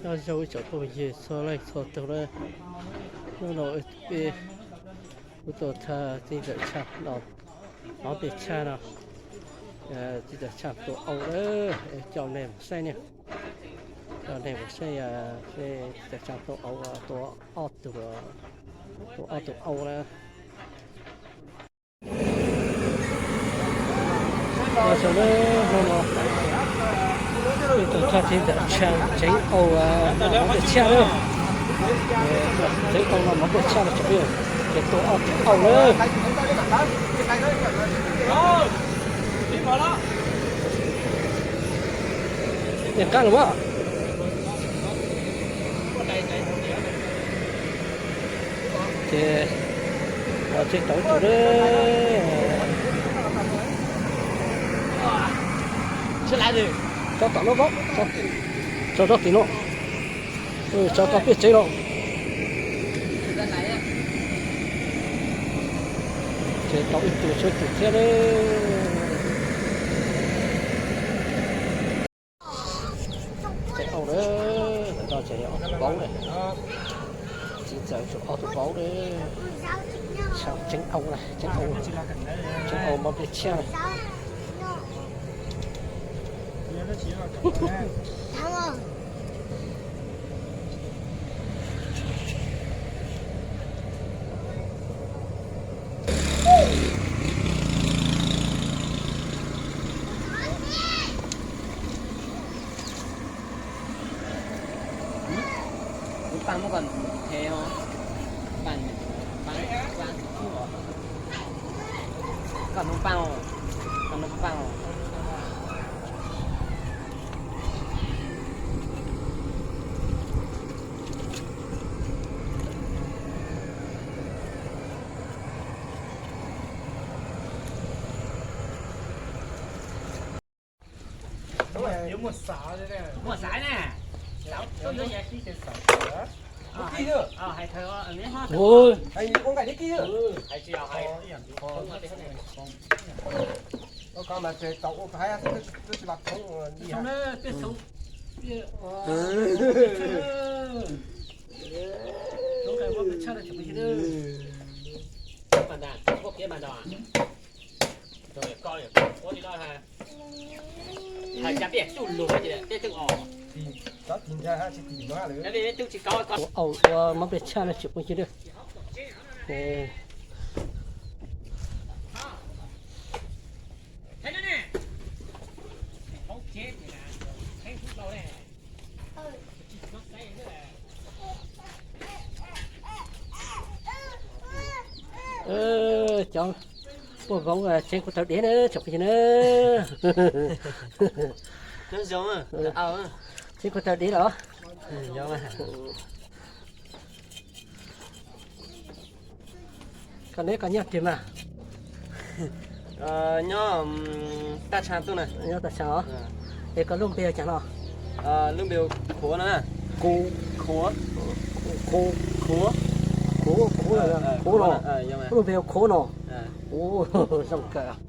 Nyob zoo ib tsoom phooj ywg txhua leej txhua tus na, hnub no peb kuj tuaj txhaj txiv ntxawm Tshaj no, mov peb tshaj no, txiv ntxawm Tshaj tua au lawm, coj nej mus saib ne, coj nej mus saib, txiv ntxawm Tshaj tua au, tua ob tug, tua ob tug au na. Hnub no peb tuaj txhaj txiv ntxawm Tshaj tseev au, mov peb tshaj na, tseev au no mov peb tshaj no tsoom phooj ywg, ces tua ob tug au lawm. Niam qab los mas. Ces tseem tau ib tug na. Tso tom no, tso rau tim no, tso rau peb tsev no. Ces tau ib tug, tshuav ib tug thiab na. Tseev au na, ntawm no ces ob tug vauv na. Txiv ntxawm tshuav ob tug vauv na. Tseev au na, tseev au, tseev au mov peb tshaj na. Paj muab koj nthe, paj, paj, koj hnub paj, koj hnub paj. Muaj xaiv na. Ua, Ua, ua mov peb tshaj no tsoom phooj ywg na. Cov poj vauv tseev kuv taug dev na tsoom phooj ywg na. Tseev kuv taug dev los. Koj neb koj nyob twg mas? Nyob Taj Tsha tuaj na. Nyob Taj Tsha os. Es koj lub npe ua cas no? Lub npe Khuav no na. Khuav, Khuav, Khuav, Khuav, Khuav no. Lub npe ua Khuav no. Ua, zoo kawg.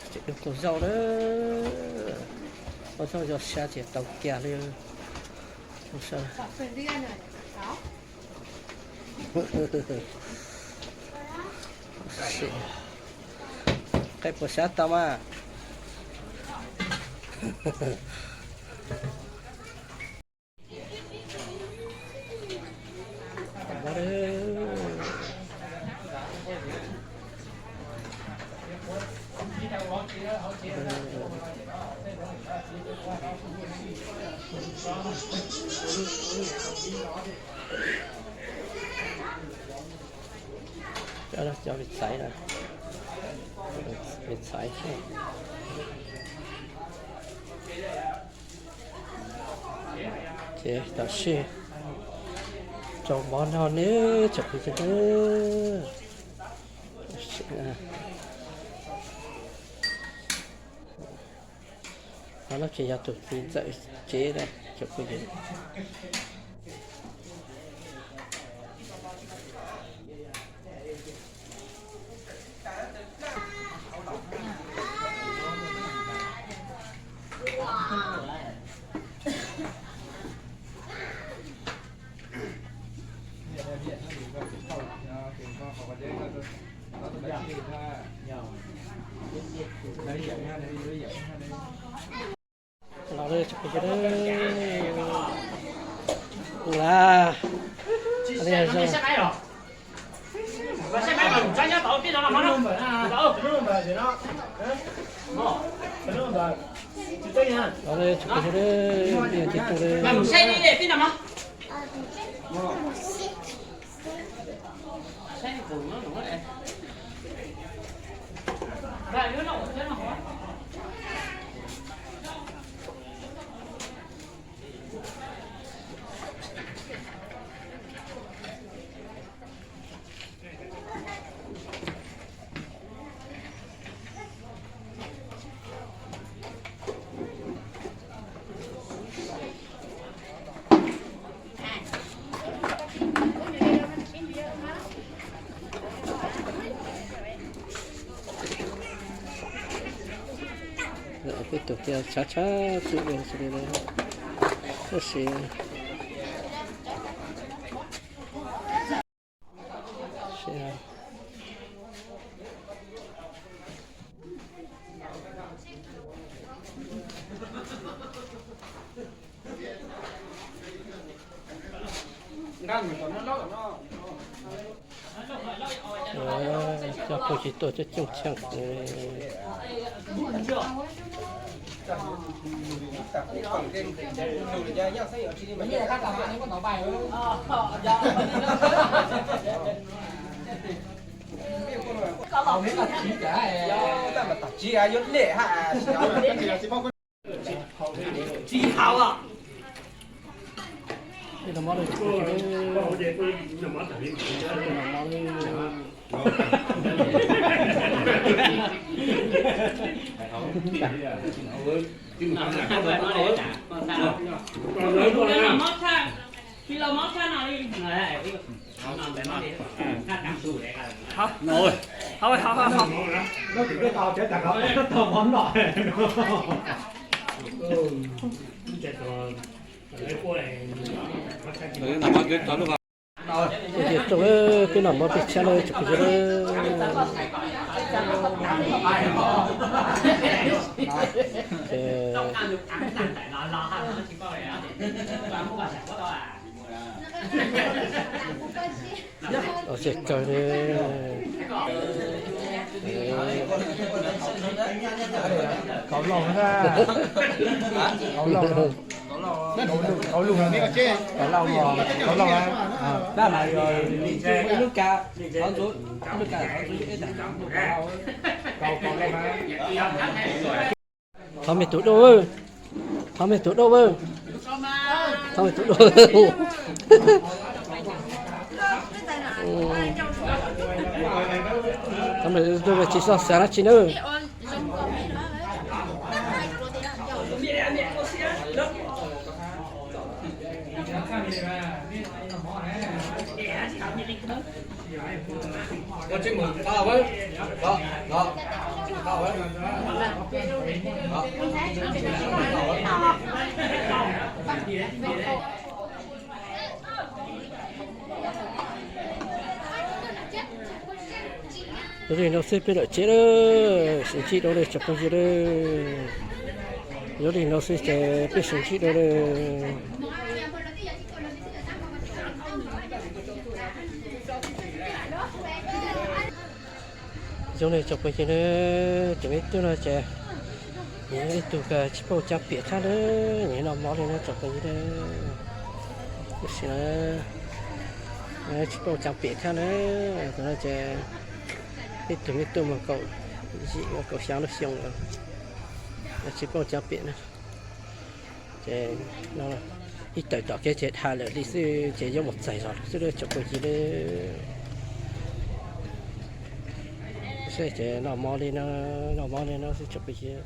Tseem dua kaum zaug na. Ua txob zog sab ces tau kiag li. Qaib puas sab tau mas? Cov, cov me txhais na, me txhais. Ces tam sim rau mov noj nawb tsoom phooj ywg. Qhov no ces yog tus txiv ntxawm tsev na tsoom phooj ywg. Los li tsoom phooj ywg, ua, los li tsoom phooj ywg, ib yam li tau li. Peb tus thiaj tshav tshav txwm li tab sis Coj phooj ywg tuaj coob coob tsheej. Peb noj mov peb tshab lawm tsoom phooj ywg. Ua tsev kawg li. Kauv laug na, kauv laug, kauv laug, kauv laug, kauv laug, ib lub kas, ib lub kas, thov me tus dub, thov me tus dub, thov me tus dub. Thov me tus dub tsis txhob xav dab tsi nawb. Ua li no xwb peb lawm tsev lawm, sib ntsib dua lawm tsoom phooj ywg lawm. Yuav li no xwb ces peb sawv ntsib dua. Zoo li tsoom phooj ywg na, cov me tub no ces nws ib tug tsis paub ua cab piam thiab na, nws noj mov li no tsoom phooj ywg na. Tab sis na, tsis paub ua cab piam thiab na. Tus no ces ib tug me tub muaj kaum yim kaum xya lub xyoo, tsis paub ua cab piam na. Ces ib tawm tom kev ces dhau lawm li xwb ces yuav mus txais zog lawm xwb tsoom phooj ywg na. Saib ces noj mov li no, noj mov li no xwb tsoom phooj ywg.